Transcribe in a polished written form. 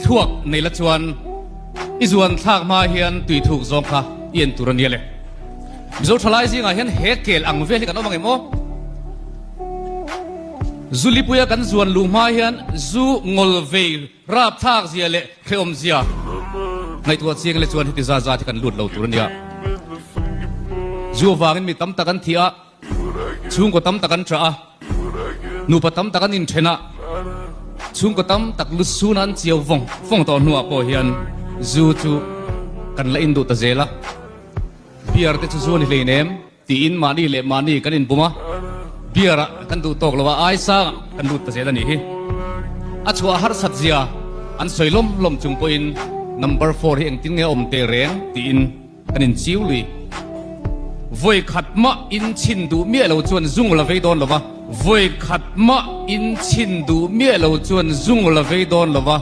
Thluak nei la chuan i zuan thlak hma hian tui thuk zawng kha i en tur a nia le. Mizo thalai zingah hian he kel ang vel hi kan awm ang em aw? Zu lipuia kan zuan luh hma hian zu ngawl vei rap thlak zia leh hrehawm zia ngaihtuah chiang le chuan heti zat zat hi kan lut lo tur a nia. Zu avangin mi tam tak an thi a. Chhungkaw tam tak an ṭah a, nupa tam tak an inṭhen a, chhungkaw tam tak lu suna an chiau vawng vawng tawh hnuah pawh hian zu chu kan la induh ta zel a. Beer te chu zu a ni hleinem tiin mahni leh mahni kan inbum a, beer ah kan duh tawk lo a, ai sangah kan lut ta zel a nih hi. A chhuah harsat zia an sawi lawm lawm chung pawhin number four hi engtin nge a awm teh reng tiin, Kan inchiu lui. Vawi khat mah in chhin duh miah lo chuan zung la vei dawn lo va. Vawi khat mah in chhin duh miah lo chuan zung la vei dawn lo va.